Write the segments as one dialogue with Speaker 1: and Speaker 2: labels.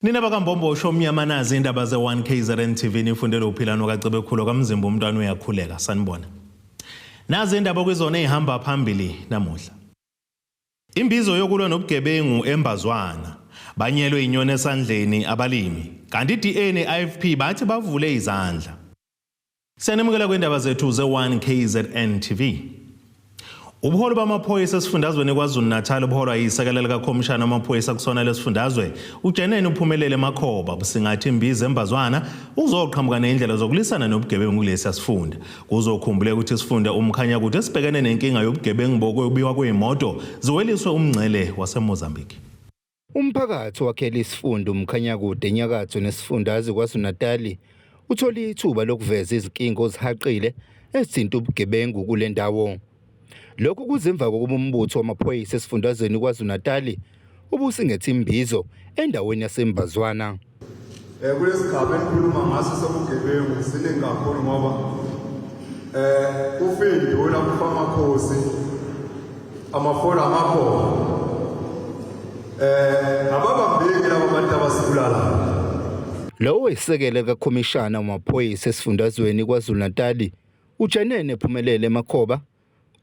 Speaker 1: Nina bakaMbombosho omnyama, nazi indaba ze-1 KZN TV, nifundele uphilano kaCebekhulu kaMzimba, umntwana uyakhuleka. Sanibona. Nazi indaba kwizona ezihamba phambili namuhla. Imbizo yokulwa nobugebengu eMbazwana. Banyelwe inyoni esandleni abalimi. Kanti i-DA ne-IFP bathi bavule izandla. Siyanamukela kwindaba zethu ze-1 KZN TV. Ubuholi bamaphoyisa esifundazweni KwaZulu-Natal obuholwa yisekela likakhomishana wamaphoyisa kusona lesifundazwe uJenene uPhumelele Makhoba busingathi imbizo eMbazwana uzoqhamuka nendlela zokulisana nobugebengu kulesi sifunda. Kuzokhumbuleka ukuthi isifunda uMkhanyakude esibhekene nenkinga yobugebengu bokwebiwa kwezimoto ziweliswe umngcele waseMozambique.
Speaker 2: Umphakathi owakhele isifunda uMkhanyakude enyakatho nesifundazwe KwaZulu-Natali uthole ithuba lokuveza izinkinga ozihaqile ezithinta ubugebengu kule ndawo. Lokhu kuze emva kokuba umbutho wamaphoyisa esifundazweni KwaZulu-Natali ubusingethe imbizo endaweni yaseMbazwana.
Speaker 3: Kulesigaba enikhuluma ngaso sobugebengu siningi kakhulu ngoba ufindula kufa amakhosi, amafola amakhona, ababambeki laba bantu abasibulala.
Speaker 2: Lowo oyisekele kakhomishana wamaphoyisa esifundazweni KwaZulu-Natali uJenene Phumelele Makhoba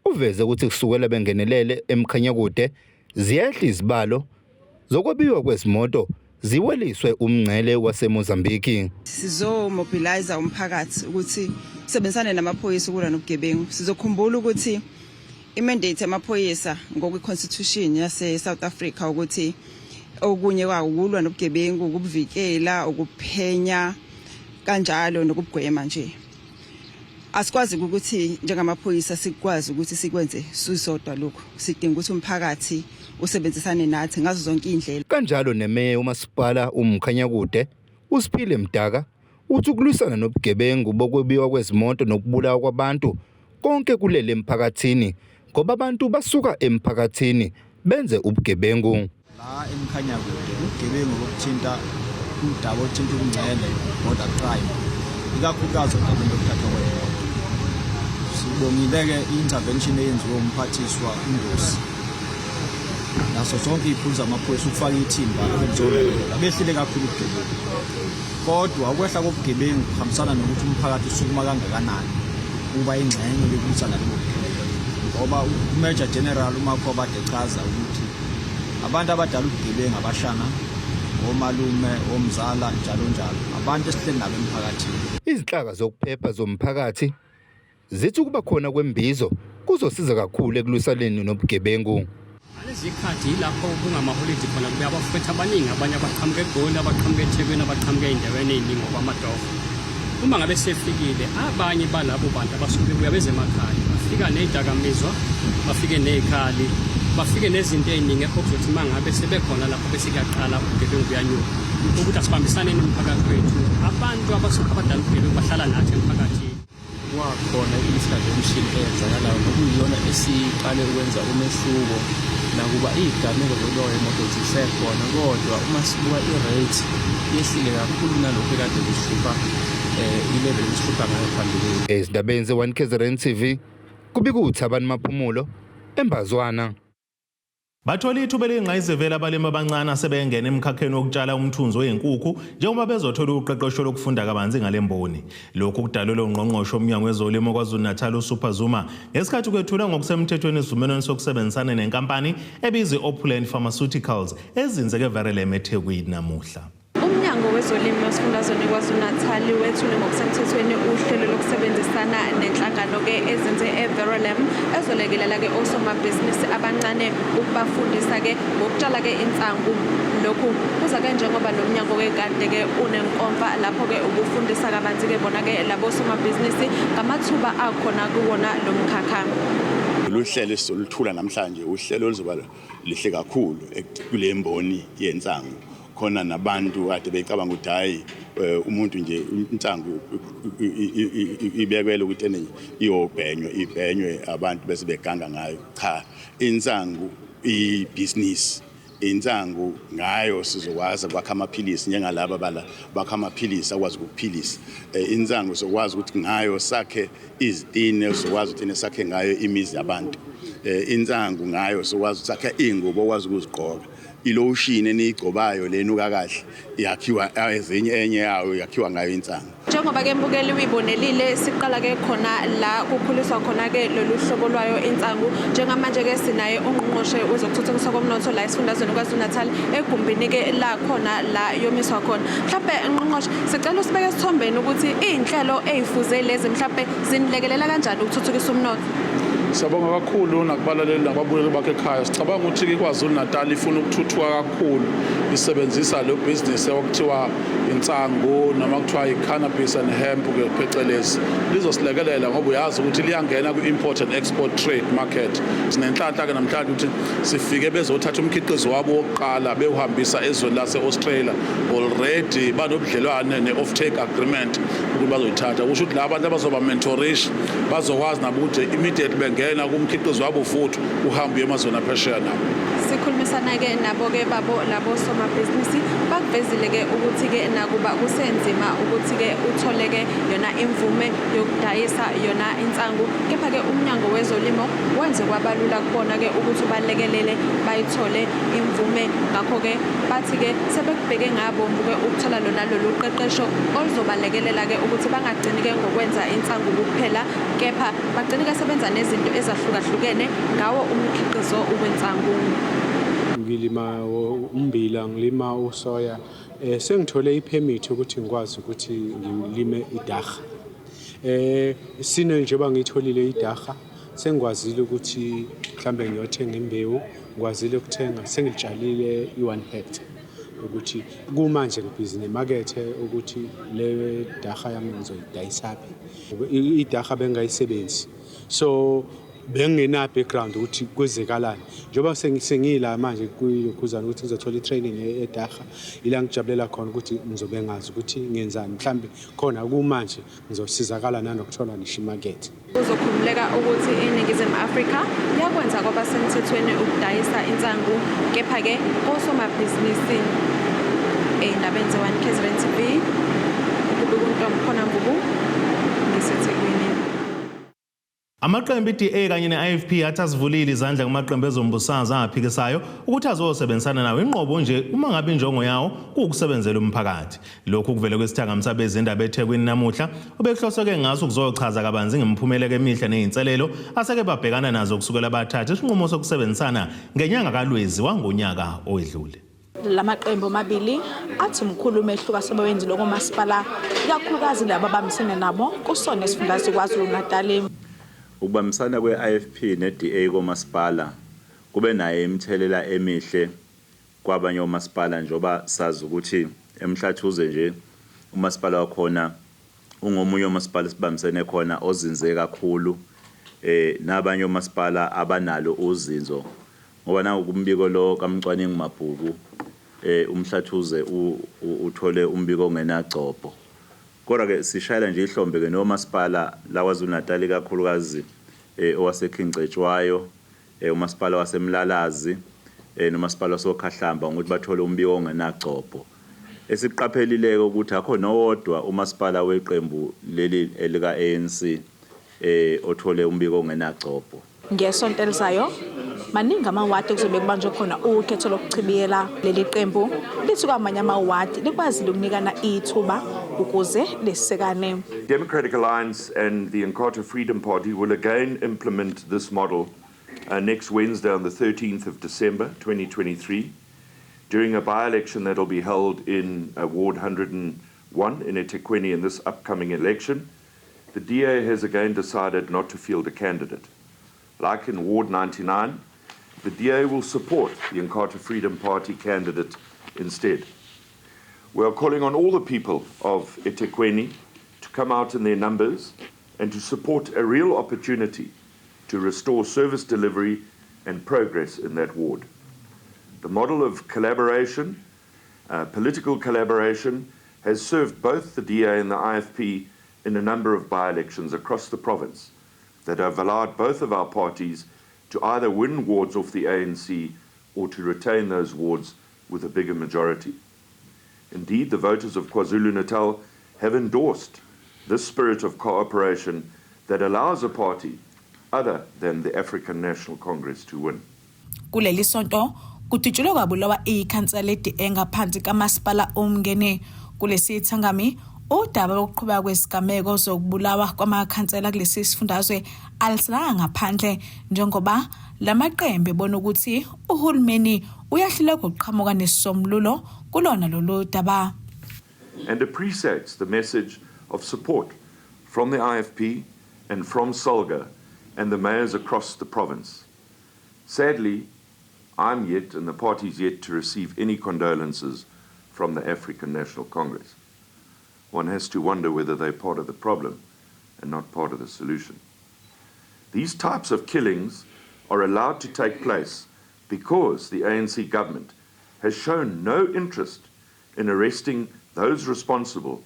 Speaker 2: uveze ukuthi kusukela bengenelele eMkhanyakude ziyehla izibalo zokwabiwa kwezimoto ziweliswe umngcele waseMozambique.
Speaker 4: Sizomobilize umphakathi ukuthi sebenzisane namaphoyisa ukulwa nobugebengu. Sizokhumbula ukuthi imandate yamaphoyisa ngokwe-constitution yase-South Africa ukuthi okunye kwawo ukulwa nobugebengu, ukubuvikela, ukuphenya kanjalo nokubugwema nje. Asikwazi ukuthi njengamaphoyisa sikwazi ukuthi sikwenze sisodwa lokhu. Sidinga ukuthi umphakathi usebenzisane nathi ngazo zonke iy'ndlela.
Speaker 2: Kanjalo nemeya umasipala uMkhanyakude uSiphile Mdaka uthi ukulwisana nobugebengu bokwebiwa kwezimoto nokubulawa kwabantu konke kulele emphakathini ngoba abantu basuka emphakathini benze ubugebengu.
Speaker 5: La eMkhanyakude ubugebengu bokuthinta udaba oluthinta umngcele, border crime, ikakhulukazi odabeni lokuthathwa kwemoto. Sibongile-ke i-intervention eyenziwe umphathiswa uNdosi naso sonke iy'khulu zamaphoyisa ukufaka ithimba ebelizolekelela. Behlile kakhulu ubugebengu, kodwa ukwehla kobugebengu kuhambisana nokuthi umphakathi usukuma kangakanani ukuba ingxenye yokulwisana lobo bugebengu, ngoba uMajor General uMakhoba ade echaza ukuthi abantu abadala ubugebengu abashana, omalume, omzala, njalo njalo, abantu esihleli nabo emphakathini.
Speaker 2: Izinhlaka zokuphepha zomphakathi zithi ukuba khona kwembizo kuzosiza kakhulu ekulwisaneni nobugebengu.
Speaker 6: Ngalezi khathi yilapho kungamaholidi khona, kubuya abafowethu abaningi, abanye abaqhamuka eGoli, abaqhamuka eThekwini, abaqhamuka ey'ndaweni ey'ningi ngokwamatoho. Uma ngabe sefikile abanye balabo bantu abasuke bebuya beze emakhaya, bafika ney'dakamizwa, bafike ney'khali, bafike nezinto ey'ningi okuzothi uma ngabe sebekhona lapho bese kuyaqala ubugebengu buyanyuka. Ukuthi asibambisaneni umphakathi wethu, abantu abasuke abadala ubugebengu bahlala nathi emphakathini.
Speaker 7: Kwakhona i-intervention eyenzakalayo nokuyiyona esiqale ukwenza umehluko. Nakuba iy'gameko zokubiwa kwey'moto zisekhona, kodwa uma sibuka i-rate yehlile kakhulu kunalokhu ekade kusihlupha, i-level ebisihlupha ngayo phambilini.
Speaker 2: Ezindabeni ze-1 KZN TV kubika uThabani Maphumulo eMbazwana.
Speaker 1: Bathola ithuba eliyingqayizivele abalimi abancane asebengena emkhakheni wokutshala umthunzi wezinkukhu njengoba bezothola uqeqesho lokufunda kabanzi ngale mboni. Lokhu kudalulwe ungqongqoshe womnyango wezolimo KwaZulu-Natal uSuper Zuma ngesikhathi kwethulwa ngokusemthethweni isivumelwano sokusebenzisana nenkampani ebizwa i-Opulent Pharmaceuticals ezinze ke-Verulam eThekwini namuhla.
Speaker 8: Umnyango wezolimo esifundazweni KwaZulu-Natal wethule ngokusemthethweni uhlelo lokusebenzisana nenhlangano-ke ezinze eVerulam ezolekelela-ke osomabhizinisi abancane ukubafundisa-ke ngokutshala-ke insangu. Lokhu kuza-ke njengoba lo mnyango-ke kade-ke unenkomfa lapho-ke ubufundisa kabanzi-ke bona-ke labo somabhizinisi ngamathuba akhona kuwona lo mkhakha.
Speaker 9: Lolu hlelo esizoluthula namhlanje uhlelo oluzoba lihle kakhulu kule mboni yensangu. Khona nabantu kade becabanga ukuthi hhayi, umuntu nje insangu ibekelwe ukuthi ene iyobhenywa, ibhenywe abantu bese beganga ngayo. Cha, insangu iyibhizinisi. Insangu ngayo sizokwazi ukwakha amaphilisi njengalaba bala bakha amaphilisi akwazi ukuphilisa. Insangu sizokwazi ukuthi ngayo sakhe izitine, sizokwazi ukuthi sakhe ngayo imizi yabantu. Insangu ngayo sizokwazi ukuthi sakhe iy'ngubo okwazi ukuzigqoka. Ilotion eniyigcobayo lenuka kahle yakhiwa ezinye, enye yayo yakhiwa ngayo insangu.
Speaker 8: Njengoba ke mbukeli uyibonelile, siqala ke khona la kukhuliswa khona ke lolu hlobo lwayo insangu. Njengamanje ke sinaye ungqongqoshe wezokuthuthukiswa komnotho la esifundazweni KwaZulu-Natal, egumbini ke la khona la yomiswa khona. Mhlawumbe ngqongqoshe, sicela usibeke esithombeni ukuthi iy'nhlelo ey'fuze lezi mhlawumbe zinilekelela kanjani ukuthuthukisa umnotho.
Speaker 10: Siyabonga kakhulu nakubalaleli nababukeli bakho ekhaya. Sicabanga ukuthi iKwaZulu Natal ifuna ukuthuthuka kakhulu, isebenzisa lo business okuthiwa insangu noma kuthiwa i-cannabis and hemp ke phecelezi. Lizosilekelela ngoba uyazi ukuthi liyangena kwi-import and export trade market. Sinenhlanhla ke namhlanje ukuthi sifike bezothatha umkhiqizo wabo wokuqala bewuhambisa ezweni lase-Australia. Already banobudlelwane ne-off-take agreement ukuthi bazoyithatha. Kusho ukuthi laba bantu abazoba mentorish bazokwazi nabo ukuthi immediately bengena kumkhiqizo wabo futhi uhambe uye emazweni aphesheya nabo.
Speaker 8: Sikhulumisana-ke nabo-ke babo labo somabhizinisi, bakuvezile-ke ukuthi-ke nakuba kusenzima ukuthi-ke uthole-ke yona imvume yokudayisa yona insangu, kepha-ke umnyango wezolimo wenze kwabalula kubona-ke ukuthi ubalekelele bayithole imvume. Ngakho-ke bathi-ke sebekubheke ngabomvu-ke ukuthola lona lolu qeqesho oluzobalekelela-ke ukuthi bangagcini-ke ngokwenza insangu kuphela, kepha bagcine-ke sebenza nezinto ezahlukahlukene ngawo umkhiqizo wensangu.
Speaker 11: Ngilima ummbila, ngilima usoya. Sengithole ipermit ukuthi ngikwazi ukuthi ngilime idaha. Sine njengoba ngiyitholile idaha, sengikwazile ukuthi mhlambe ngiyothenga imbewu, ngikwazile ukuthenga, sengilitshalile i-1 hectare. Ukuthi kumanje ngibhizi nemakethe ukuthi le daha yami ngizoyidayisaphi. Idaha bengayisebenzi, so bengena background ukuthi kwezekalani. Njengoba sengila manje kuyilokhuzana ukuthi ngizothola i-training edaha, ila ngijabulela khona ukuthi ngizobe ngazi ukuthi ngenzani, mhlambe khona kumanje ngizosizakala nanokuthola ngisho imakethe.
Speaker 8: Kuzokhululeka ukuthi iNingizimu Afrika yakwenza kwaba semthethweni ukudayisa insangu, kepha-ke kosomabhizinisi. Ey'ndabeni ze-1 KZN TV, ukubika uNtombi Mvubu, ngiseThekwini.
Speaker 1: Amaqembu i-DA kanye ne-IFP athi asivulile izandla kumaqembu ezombusazwe angaphikisayo ukuthi azosebenzisana nawo, inqobo nje uma ngabe injongo yawo kuwukusebenzela umphakathi. Lokhu kuvele kwesithangami sabezindaba eThekwini namuhla, obekuhloseke ngaso ukuzochaza kabanzi ngemiphumela emihle ney'nselelo aseke babhekana nazo kusukela bathatha isinqumo sokusebenzisana ngenyanga kaLwezi wangonyaka owedlule.
Speaker 12: Lamaqembu amabili athi mkhulu umehluko asebewenzile komasipala, ikakhulukazi laba abambisene nabo kusona esifundazwe KwaZulu-Natal.
Speaker 13: Ukubambisana kwe-IFP ne-DA komasipala kube nayo imithelela emihle kwabanye omasipala, njengoba sazi ukuthi eMhlathuze nje umasipala wakhona ungomunye omasipala esibambisene khona ozinze kakhulu, nabanye omasipala abanalo uzinzo, ngoba naku kumbiko lo kamcwaningi mabhuku uMhlathuze uthole umbiko ongenagcobho. Kodwa ke sishayela nje ihlombe ke nomasipala la KwaZulu Natal, kakhulukazi owaseKing Cetshwayo, umasipala waseMlalazi, nomasipala wasoKhahlamba, ngokuthi bathole umbiko ongenagcobho. Esiqaphelileke ukuthi akho nowodwa umasipala weqembu leli elika ANC othole umbiko ongenagcobho.
Speaker 12: Ngesonto elizayo maningi amawadi kuzobe kubanjwe khona ukhetho lokuchibiyela. Leli qembu lithi kwamanye amawadi likwazile ukunikana ithuba ukuze lisekane.
Speaker 14: Democratic Alliance and the Inkatha Freedom Party will again implement this model next Wednesday on the 13th of December 2023 during a by-election that will be held in Ward 101 in eThekwini. In this upcoming election, the DA has again decided not to field a candidate. Like in Ward 99, the DA will support the Inkatha Freedom Party candidate instead. We are calling on all the people of eThekwini to come out in their numbers and to support a real opportunity to restore service delivery and progress in that ward. The model of collaboration, political collaboration, has served both the DA and the IFP in a number of by-elections across the province that have allowed both of our parties to either win wards off the ANC or to retain those wards with a bigger majority. Indeed, the voters of KwaZulu-Natal have endorsed this spirit of cooperation that allows a party other than the African National Congress to win.
Speaker 12: Kuleli sonto Kudutshulwe kwabulawa ikhansela le-DA ngaphansi kamasipala uMngeni. Kulesi thangami udaba lokuqhubeka kwezigameko zokubulawa kwamakhansela kulesi sifundazwe alisalanga ngaphandle, njengoba lamaqembu ebona ukuthi uhulumeni uyahluleka ukuqhamuka nesisombululo kulona lolu daba.
Speaker 14: And appreciates the message of support from the IFP and from SALGA and the mayors across the province. Sadly, I'm yet and the party's yet to receive any condolences from the African National Congress. One has to wonder whether they're part of the problem and not part of the solution. These types of killings are allowed to take place because the ANC government has shown no interest in arresting those responsible,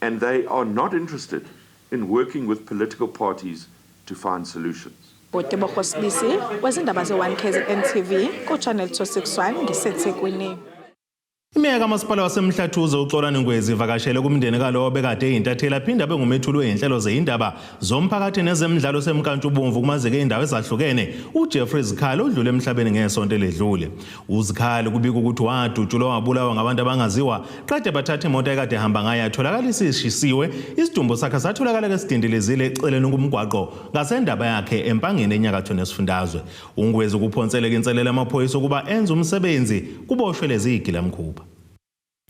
Speaker 14: and they are not interested in working with political parties to find solutions.
Speaker 12: Utebogo Sibisi wezindaba ze-1 KZN TV ku-Channel 261 ngiseThekwini.
Speaker 1: Imeya kamasipala waseMhlathuze uXolani Ngwezi ivakashele kumndeni kalowo bekade eyintatheli aphinde abe ngumethuli wey'nhlelo zeyindaba zomphakathi nezemidlalo semkantshubomvu kumazeke iy'ndawo ezahlukene uJeffrey Zikhali odlule emhlabeni ngesonto eledlule. UZikhali kubika ukuthi wadutshulwa wabulawa ngabantu abangaziwa qede bathatha imoto ekade ehamba ngayo yatholakala isishisiwe. Isidumbu sakhe satholakala kesidindilizile eceleni kumgwaqo ngasendaba yakhe eMpangeni enyakatho nesifundazwe. UNgwezi kuphonseleka inselelo amaphoyisa ukuba enze umsebenzi kuboshwe lezi zigilamkhuba.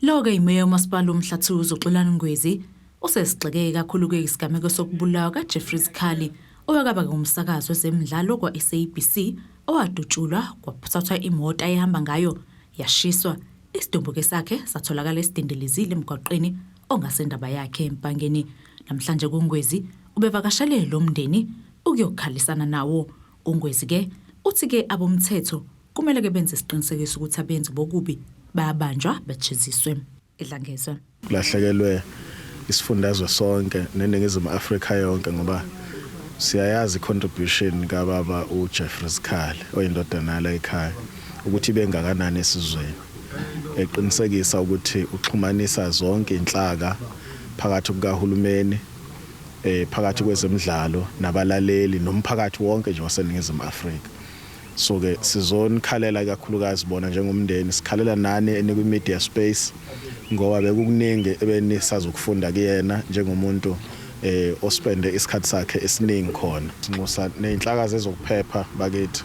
Speaker 15: Lo-ke imeya umasipala uMhlathuze uXolani Ngwezi usesigxeke kakhulu-ke isigameko sokubulawa kaJeffrey Zikhali owakaba ngumsakazi wezemidlalo kwa-SABC owadutshulwa kwathathwa imoto ayehamba ngayo yashiswa. Isidumbu-ke sakhe satholakala esidindilizile emgwaqeni ongasendaba yakhe eMpangeni. Namhlanje kuNgwezi ubevakashele lo mndeni ukuyokhalisana nawo. UNgwezi-ke uthi-ke abomthetho kumele-ke benze isiqinisekiso ukuthi abenzi bokubi bayabanjwa bajeziswe. Edlangezwe.
Speaker 16: Kulahlekelwe isifundazwe sonke neNingizimu Afrika yonke ngoba siyayazi i-contribution kababa uJeffrey Zikhali oyindodana yala ekhaya ukuthi ibe ngakanani esizweni, eqinisekisa ukuthi uxhumanisa zonke inhlaka phakathi kukahulumeni, phakathi kwezemidlalo nabalaleli nomphakathi wonke nje waseNingizimu Afrika. So ke sizonikhalela kakhulukazi bona njengomndeni, sikhalela nani enikwi media space ngoba bekukuningi ebenisazokufunda kuyena njengomuntu ospende isikhathi sakhe esiningi khona. Sinxusa nezinhlaka zezokuphepha bakithi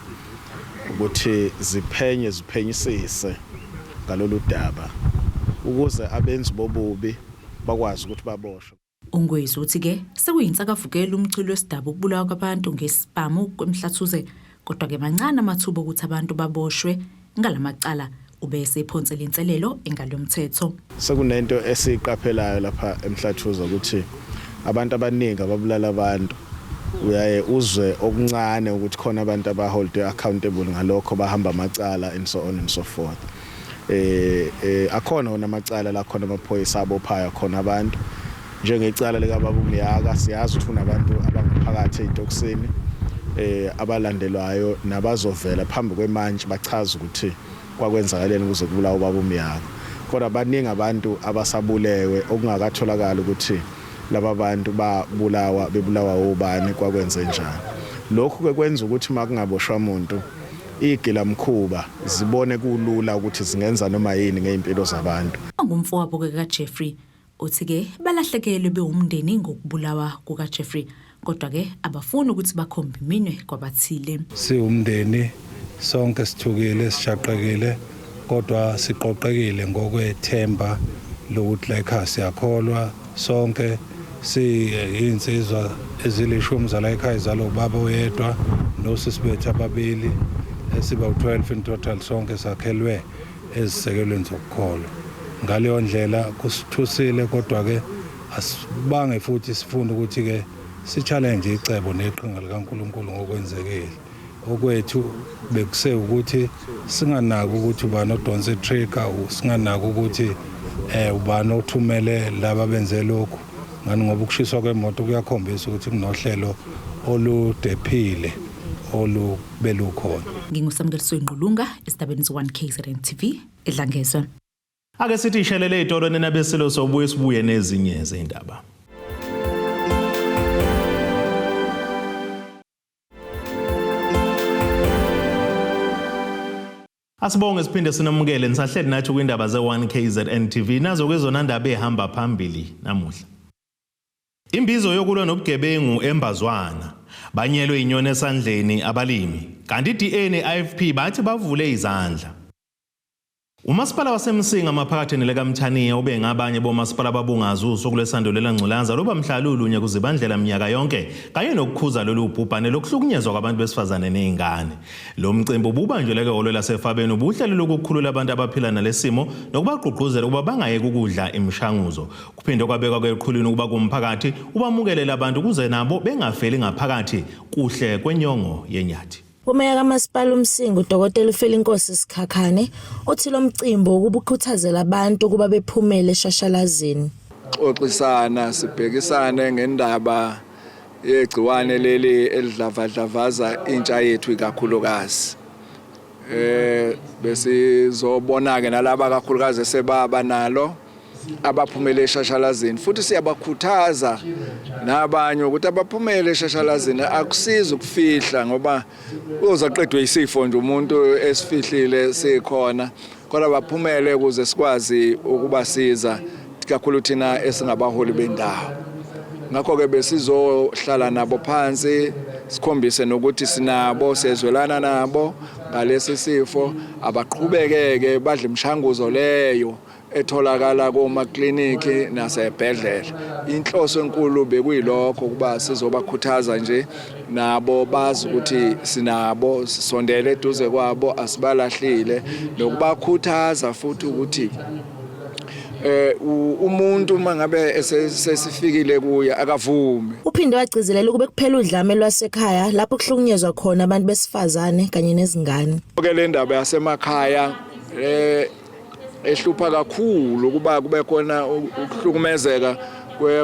Speaker 16: ukuthi ziphenye, ziphenyisise ngalolu daba ukuze abenzi bobubi bakwazi ukuthi baboshwe.
Speaker 15: UNgwezi uthi-ke sekuyinsakavukela umchilo wesidaba ukubulawa kwabantu ngesibhamu kwemhlathuze, kodwa-ke mancane amathuba okuthi abantu baboshwe ngalamacala. Ubese ephonsela inselelo ingalo yomthetho.
Speaker 16: Sekunento esiyiqaphelayo lapha eMhlathuze ukuthi abantu abaningi ababulala abantu uyaye uzwe okuncane ukuthi khona abantu abahold accountable ngalokho, bahamba amacala and so on and so forth. Akhona wona amacala la khona amaphoyisa abophayo khona abantu njengecala lika baba uMyaka. Siyazi ukuthi kunabantu abangaphakathi ezitokisini abalandelwayo nabazovela phambi kwemantshi bachaza ukuthi kwakwenzakaleni ukuze kubulawa ubaba uMyaka, kodwa baningi abantu abasabulewe okungakatholakala ukuthi laba bantu babulawa bebulawa obani, kwakwenze njani. Lokhu ke kwenza ukuthi makungaboshwa umuntu igilamkhuba zibone kulula ukuthi zingenza noma yini ngeimpilo zabantu.
Speaker 15: Ongumfowabo-ke kaJeffrey uthi-ke balahlekelwe bewumndeni ngokubulawa kukaJeffrey, kodwa-ke abafuni ukuthi bakhombe iminwe kwabathile.
Speaker 17: Siwumndeni sonke sithukile, sishaqekile, kodwa siqoqekile ngokwethemba lokuthi la ekhaya siyakholwa sonke, siyinsizwa ezilishumi zala ekhaya zalo ubaba oyedwa nosisi bethu ababili, esiba u-12 in total. Sonke sakhelwe ezisekelweni zokukholwa. Ngaleyo ndlela kusithusile, kodwa-ke asibange futhi sifune ukuthi-ke si-challenge icebo neqhinga likaNkulunkulu ngokwenzekile. Okwethu bekuse ukuthi singanaki ukuthi ubani odonsa i-trigger, singanaki ukuthi ubani othumele laba benze lokhu ngani, ngoba ukushiswa kwemoto kuyakhombisa ukuthi kunohlelo oludephile olubelukhona.
Speaker 15: Ngingusamukeliso Ngqulunga esidabeni ze-1 KZN TV eDlangezwe.
Speaker 1: Ake sithi ishelele ey'tolo nenabesilo, sobuye sibuye nezinye zey'ndaba. Asibonge siphinde sinamukele nisahleli nathi kwindaba ze-1 KZN TV nazo kwezona ndaba ehamba phambili namuhla. Imbizo yokulwa nobugebengu embazwana banyelwe inyoni esandleni abalimi kanti iDA ne-IFP bathi bavule izandla. Umasipala waseMsinga maphakathi nelekaMthaniya ube ngabanye bomasipala ababungaza usuku lwesandulela ngculaza luba mhla lulunye kuZibandlela minyaka yonke kanye nokukhuza lolu bhubhane lokuhlukunyezwa kwabantu besifazane nezingane. Lo mcimbi ububanjelwe ehholo laseFabeni ubuhlelo lokukhulula abantu abaphila nalesimo nokubagqugquzela ukuba bangayeki ukudla imishanguzo. Kuphinde kwabekwa kweqhulwini ukuba kumphakathi ubamukelele abantu ukuze nabo bengafeli ngaphakathi kuhle kwenyongo yenyathi.
Speaker 18: Umeya kaMasipala uMsinga uDokotela uFelinkosi Sikhakhane uthi lo mcimbi wokuba ukhuthazela abantu ukuba bephumele eshashalazini.
Speaker 16: Xoxisana sibhekisane ngendaba yegciwane leli elidlavadlavaza intsha yethu ikakhulukazi. Besizobona ke nalaba kakhulukazi esebaba nalo abaphumele eshashalazini futhi siyabakhuthaza nabanye ukuthi abaphumele eshashalazini akusizi ukufihla ngoba uzaqedwe isifo nje umuntu esifihlile sikhona kodwa baphumele ukuze sikwazi ukubasiza kakhulu thina esingabaholi bendawo. Ngakho-ke besizohlala nabo phansi sikhombise nokuthi sinabo siyezwelana nabo ngalesi sifo abaqhubekeke badle imishanguzo leyo etholakala komakliniki nasebhedlela. Inhloso enkulu bekuyilokho ukuba sizobakhuthaza nje nabo bazi ukuthi sinabo sisondele eduze kwabo asibalahlile nokubakhuthaza futhi ukuthi umuntu uma ngabe sesifikile kuye akavumi.
Speaker 18: Uphinde wagcizelela ukube kuphela udlame lwasekhaya lapho kuhlukunyezwa khona abantu besifazane kanye nezingane.
Speaker 16: Ke le ndaba yasemakhaya ehlupha kakhulu ukuba kube khona ukuhlukumezeka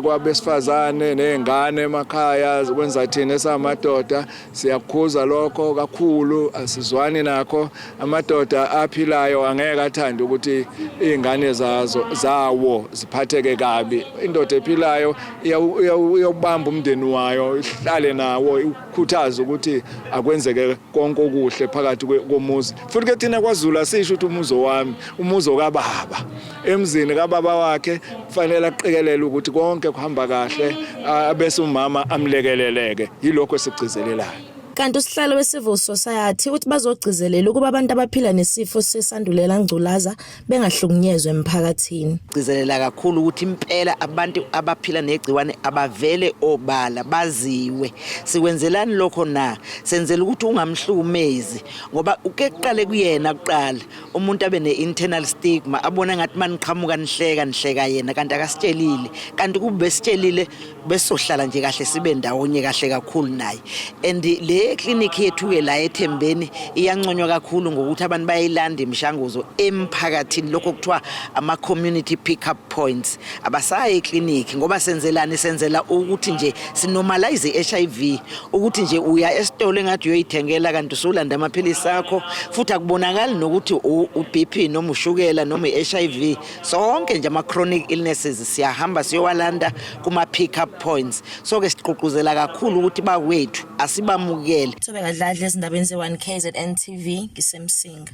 Speaker 16: kwabesifazane nezingane emakhaya kwenza thina esamadoda siyakukhuza lokho kakhulu asizwani nakho. Amadoda aphilayo angeke athande ukuthi izingane zazo zawo ziphatheke kabi. Indoda ephilayo iyawubamba umndeni wayo ihlale nawo ikhuthaze ukuthi akwenzeke konke okuhle phakathi komuzi. Futhi ke thina kwaZulu asisho ukuthi umuzi wami umuzi kababa. Emzini kababa wakhe kufanele aqikelele ukuthi konke kuhamba kahle abese umama amlekeleleke. Yilokho esigcizelelayo.
Speaker 18: Kanti usihlalo we-Civil Society uthi bazogcizelela ukuba abantu abaphila nesifo sesandulela ngculaza bengahlukunyezwa emphakathini.
Speaker 19: Gcizelela kakhulu ukuthi impela abantu abaphila negciwane abavele obala baziwe. Sikwenzelani lokho na? Senzela ukuthi ungamhlukumezi ngoba uke kuqale kuyena kuqala umuntu abe ne-internal stigma abona ngathi maniqhamuka nihleka nihleka yena kanti akasitshelile, kanti kube besitshelile besohlala nje kahle sibe ndawonye kahle kakhulu naye. And le clinic yethu ke la eThembeni iyanconywa kakhulu ngokuthi abantu bayilanda imishanguzo emphakathini, lokho kuthiwa ama community pick up points. Abasayi eclinic ngoba senzelani? Senzela ukuthi nje sinormalize i-HIV, ukuthi nje uya esitolo engathi uyoyithengela kanti usulanda amaphilisi akho, futhi akubonakali nokuthi u-BP noma ushukela noma i-HIV. Sonke nje ama chronic illnesses siyahamba siyowalanda kuma pick up points. So ke sigqugquzela kakhulu ukuthi bakwethu asibamukele.
Speaker 18: Thobeka Dladla ezindabeni ze-1 KZN TV ngiseMsinga.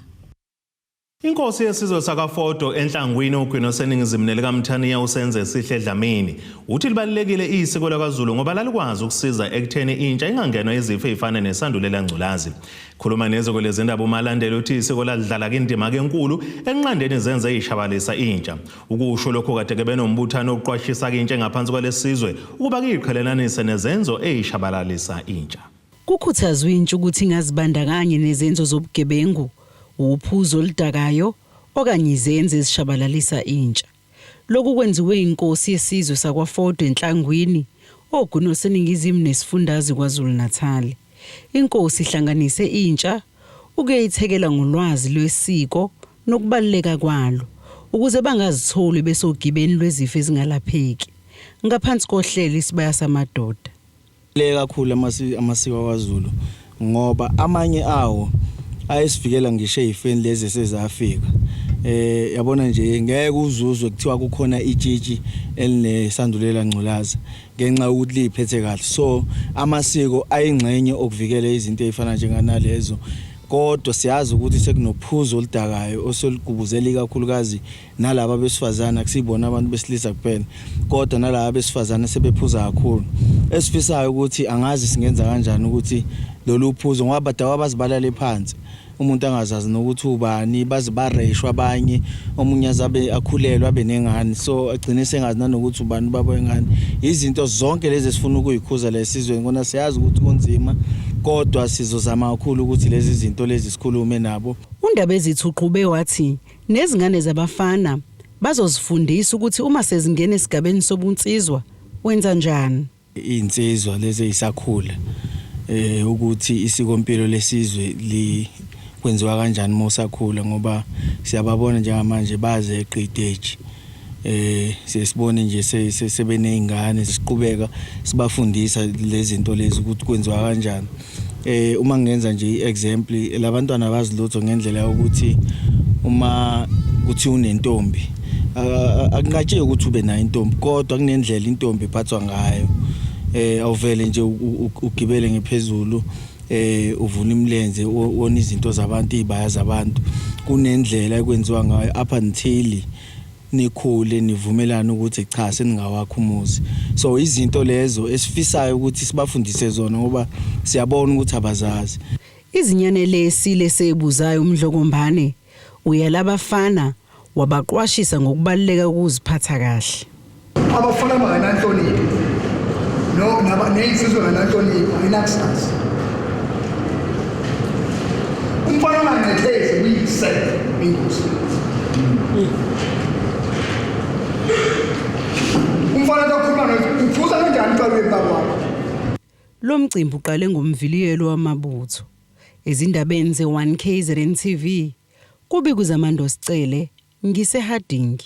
Speaker 1: Inkosi yesizwe sakaFodo enhlangwini ogwini oseningizimu nelikaMthaniya usenze sihle Dlamini uthi libalulekile isiko lakaZulu ngoba lalikwazi ukusiza ekutheni intsha ingangenwa izifo ezifana nesandulela ngculazi. Khuluma neziko lezindaba uMalandela uthi isiko lalidlala indima enkulu enqandeni zenze izishabalisa intsha. Ukusho lokho kade ke benombuthano oqwashisa intsha ngaphansi kwalesizwe ukuba kiyiqhelelanise nezenzo ezishabalalisa intsha.
Speaker 20: Kukhuthazwe intsha ukuthi ingazibandakanye nezenzo zobugebengu, uphuzo oludakayo okanye izenzo ezishabalalisa intsha. Lokhu kwenziwe inkosi yesizwe sakwaFodo enhlangwini ogwini oluseningizimu nesifundazwe KwaZulu-Natal. Inkosi ihlanganise intsha ukuyithekela ngolwazi lwesiko nokubaluleka kwalo ukuze bangazitholi besogibeni lwezifo ezingalapheki. Ngaphansi kohlelo isibaya samadoda.
Speaker 21: Le kakhulu amasiko akwaZulu ngoba amanye awo ayesivikela ngisho ezifeni lezi esezafika. Yabona nje ngeke uzuzwe kuthiwa kukhona itshitshi elinesandulela ngculaza ngenxa yokuthi liphethe kahle. So amasiko ayingxenye okuvikela izinto ezifana njenganalezo. Kodwa siyazi ukuthi sekunophuzo oludakayo oselugubuzela ikakhulukazi nalaba besifazane, akusibona abantu besilisa kuphela kodwa nalaba besifazane sebephuza kakhulu. Esifisayo ukuthi angazi singenza kanjani ukuthi lolu phuzo, ngoba badakwa bazibalale phansi, umuntu angazazi nokuthi ubani, baze bareshwa abanye, omunye azabe akhulelwe abe nengane, so agcine sengazi nanokuthi ubani ubaba wengane. Izinto zonke lezi esifuna ukuyikhuza la esizweni, kona siyazi ukuthi kunzima, kodwa sizozama kakhulu ukuthi lezi zinto lezi sikhulume nabo.
Speaker 20: UNdabezitha uqhube wathi nezingane zabafana bazozifundisa ukuthi uma sezingena esigabeni sobunsizwa wenza njani.
Speaker 21: Iy'nsizwa lezi ey'sakhula ukuthi isikompilo lesizwe li kwenziwa kanjani uma usakhula, ngoba siyababona njengamanje baze eqa iteji, sesibone nje sebeney'ngane, siqhubeka sibafundisa lezi zinto lezi ukuthi kwenziwa kanjani. Uma ngenza nje i-example, labantwana abazi lutho ngendlela yokuthi uma kuthi unentombi, akunqatsheki ukuthi ube nayo intombi, kodwa kunendlela intombi iphathwa ngayo. Awuvele nje ugibele ngephezulu, uvuna imilenze, wona izinto zabantu, izibaya zabantu. Kunendlela ekwenziwa ngayo up until nikhule nivumelane ukuthi cha, seningawakha umuzi. So izinto lezo esifisayo ukuthi sibafundise zona, ngoba siyabona ukuthi abazazi.
Speaker 20: Izinyane lesile sebuzayo uMdlokombane uyalabafana wabaqwashisa ngokubaluleka kokuziphatha kahle.
Speaker 3: Abafana bangenanhlonipho no neyinsizwa ngananhlonipho ayinakusasa. Umfana ongancethezi kuyise ingozi. Umfana okhuluma nokuthi uphuza kanjani uqalwe baba wakho.
Speaker 20: Lo mcimbi uqale ngomviliyelo wamabutho. Ezindabeni ze-1 KZN TV, kubikuzamando Sicele, ngiseHarding.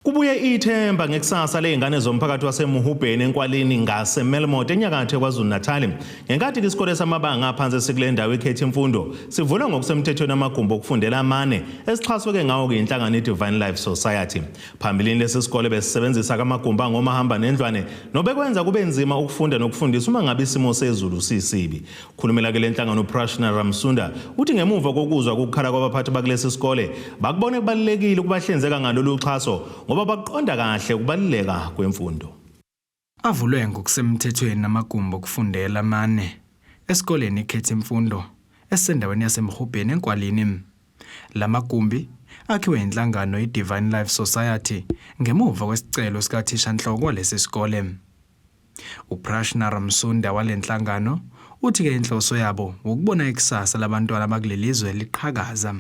Speaker 1: Kubuye ithemba ngekusasa ley'ngane zomphakathi waseMuhubheni eNkwalini ngaseMelmoth enyakatho eKwaZulu-Natal. Ngenkathi isikole samabanga aphansi esikule ndawo ikhetha imfundo sivulwa ngokusemthethweni amagumbi okufundela amane esixhaswe-ke ngawo-ke inhlangano i-Divine Life Society. Phambilini lesi sikole besisebenzisa kamagumbi angomahamba nendlwane nobekwenza kube nzima ukufunda nokufundisa uma ngabe isimo sezulu sisibi. Khulumela-ke le nhlangano uPrashna Ramsunda uthi ngemuva kokuzwa ukukhala kwabaphathi bakulesi sikole bakubone kubalulekile ukubahlinzeka ngalolu xhaso ngoba baqonda kahle ukubaluleka kwemfundo.
Speaker 22: Avulwe ngokusemthethweni amagumbi okufundela amane esikoleni ikhetha imfundo esisendaweni yaseMhubheni eNkwalini. Lamagumbi akhiwe inhlangano iDivine Life Society ngemuva kwesicelo sikathishanhloko walesi sikole. UPrashna Ramsunda walenhlangano uthi-ke inhloso yabo ukubona ikusasa labantwana bakuleli zwe liqhakaza.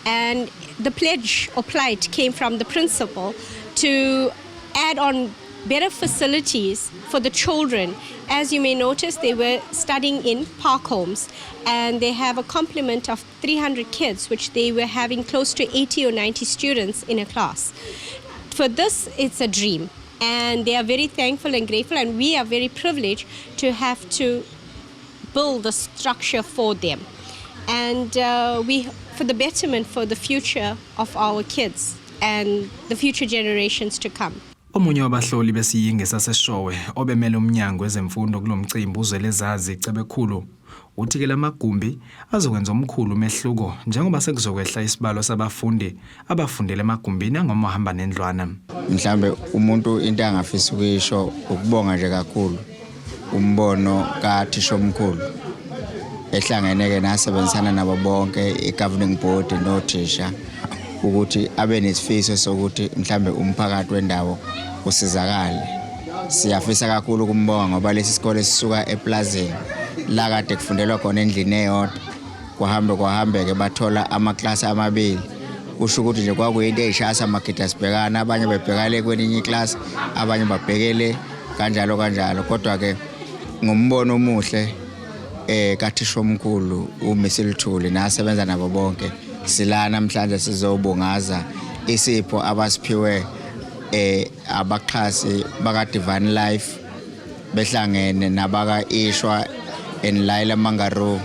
Speaker 23: And the pledge or plight came from the principal to add on better facilities for the children. As you may notice, they were studying in park homes and they have a complement of 300 kids, which they were having close to 80 or 90 students in a class. For this, it's a dream. And they are very thankful and grateful, and we are very privileged to have to build a structure for them. And we, for the betterment for the future of our kids and the future generations to come.
Speaker 22: Omunye wabahloli besiyingi saseshowe obemele umnyango wezemfundo kulomcimbi uZwelezazi Cebekhulu uthi ke lamagumbi azokwenza omkhulu umehluko njengoba sekuzokwehla isibalo sabafundi abafundele emagumbini angomahamba nendlwana.
Speaker 24: Mhlambe umuntu into angafisa ukuyisho ukubonga nje kakhulu umbono kathisha omkhulu ehlangene-ke nasebenzisana nabo bonke i-governing board nothisha ukuthi abe nesifiso sokuthi mhlambe umphakathi wendawo usizakale. Siyafisa kakhulu ukumbonga ngoba lesi sikole sisuka eplazini la kade kufundelwa khona endlini eyodwa, kwahambe kwahambeke bathola amaklasi amabili. Kusho ukuthi nje kwakuyinto eyishasa amagida sibhekana, abanye bebhekale kwelinye iklasi, abanye babhekele kanjalo kanjalo. Kodwa-ke ngombono omuhle kathisha omkhulu uMrs Luthuli nasebenza nabo bonke, sila namhlanje sizobungaza isipho abasiphiwe abaxhasi baka Divine Life behlangene nabaka Ishwa and Laila Mangaroo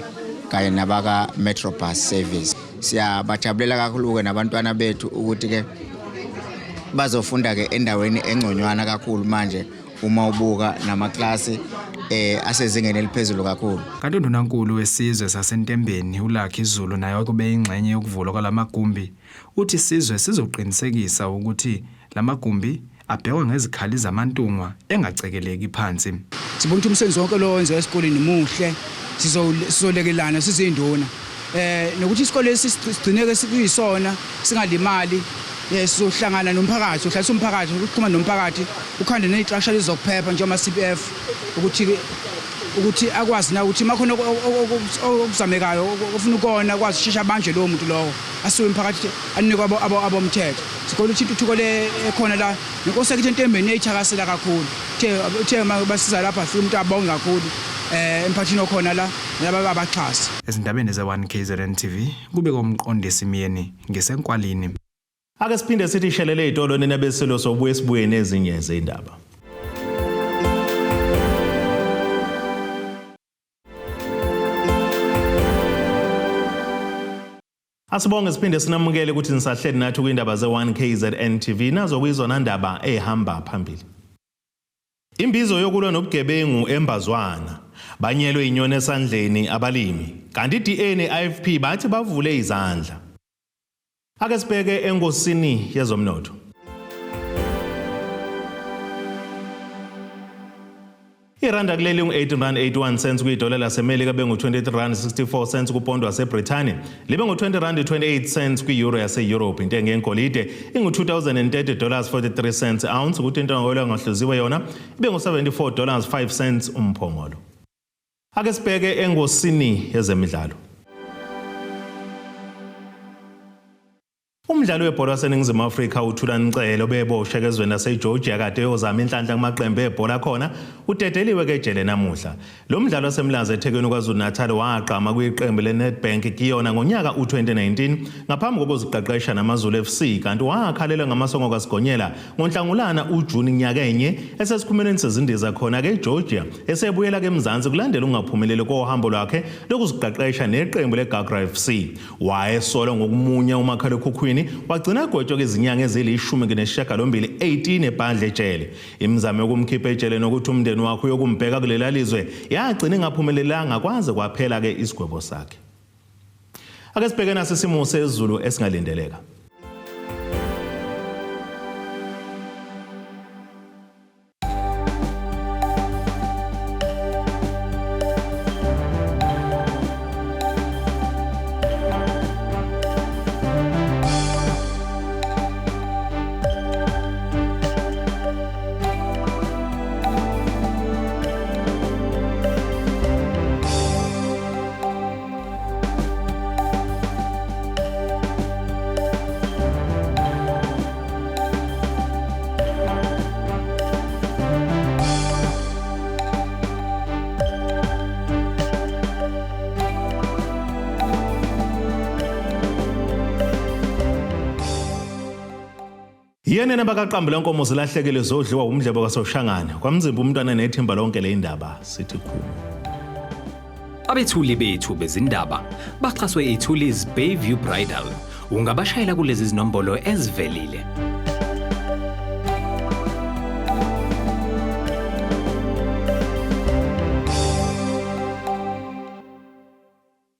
Speaker 24: kanye nabaka Metrobus Service. Siyabajabulela kakhulu ke nabantwana bethu ukuthi ke bazofunda ke endaweni engconywana kakhulu manje. Uma ubuka namaklasi asezingeni eliphezulu kakhulu.
Speaker 22: Kanti undunankulu wesizwe saseNtembeni uLucky Zulu naye kube ingxenye yokuvulwa kwalamagumbi uthi isizwe sizoqinisekisa ukuthi lamagumbi abhekwa ngezikhali zamantungwa engacekeleki phansi.
Speaker 4: Sibona ukuthi umsebenzi wonke lo wenziwa esikoleni muhle, sizolekelana sizinduna. Nokuthi isikole lesi sigcineke sikuyisona singalimali, sizohlangana nomphakathi, uhlalisa umphakathi, ukuxhuma nomphakathi, ukhande ney'xasha lezokuphepha njengama CPF ukuthi akwazi na ukuthi makhona okuzamekayo ofuna ukona akwazi ukushesha abanjwe lowo muntu lowo asuke emphakathi anikwe abomthetho. Sikole ukuthi intuthuko le ekhona la nenkosi yakithi eNtembeni iyayithakasela kakhulu. Uthe basiza lapha afike umuntu abonge kakhulu emphakathini okhona la nalaba abaxhasi.
Speaker 22: Ezindabeni ze-1 KZN TV kubikwa uMqondisi Myeni ngiseNkwalini.
Speaker 1: Ake siphinde sithi shelele izitolo nina besilo sobuye sibuye nezinye zezindaba. Asibonge siphinde sinamukele ukuthi nisahleli nathi kwindaba ze-1 KZN TV nazo kuyizona ndaba ehamba phambili. Imbizo yokulwa nobugebengu eMbazwana banyelwe inyoni esandleni abalimi kanti i-DA ne-IFP bathi bavule izandla. Ake sibheke engosini yezomnotho. Iranda kuleli ngu-18 rand 81 cents kwidola laseMelika bengu-23 rand 64 cents kupondo waseBrithani libe ngu-20 rand 28 cents kwi-euro yase-Europe. Intengo yengolide ingu-2030 dollars 43 cents ounce kuthi intengo engahluziwe yona ibe ngu-74 dollars 5 cents umphongolo. Ake sibheke engosini yezemidlalo. Umdlali webhola waseNingizimu Afrika uThulani Cele obeboshwe ezweni laseGeorgia kade eyozama inhlanhla kumaqembu ebhola khona udedeliwe ke ejele namuhla. Lo mdlali waseMlazi eThekwini KwaZulu-Natal wagqama kwiqembu leNedbank kuyona ngonyaka u-2019 ngaphambi kokuziqeqesha namaZulu FC kanti wakhalelwa ngamasongo kaSigonyela ngoNhlangulana uJuni nyakenye esesikhumulweni sezindiza khona ke eGeorgia esebuyela ke eMzansi kulandela ukungaphumeleli kohambo lwakhe lokuziqeqesha neqembu leGagra FC. Wayesolwa ngokumunya umakhalekhukhwini wagcina egwetshwe izinyanga ezili-18 18 ebhandle ejele. Imizamo yokumkhipha ejele nokuthi umndeni wakhe uyokumbheka kulela lizwe yagcina ingaphumelelanga kwaze kwaphela ke isigwebo sakhe. Ake sibheke nasi isimo sezulu esingalindeleka. Yena nabakaqambu lenkomo zilahlekile zodliwa umdlebo kaSoshangane kwamzimba umntwana nethimba lonke le indaba sithi khulu.
Speaker 5: Abethuli bethu bezindaba baxhaswe iThulis Bayview Bridal. Ungabashayela kulezi zinombolo ezivelile.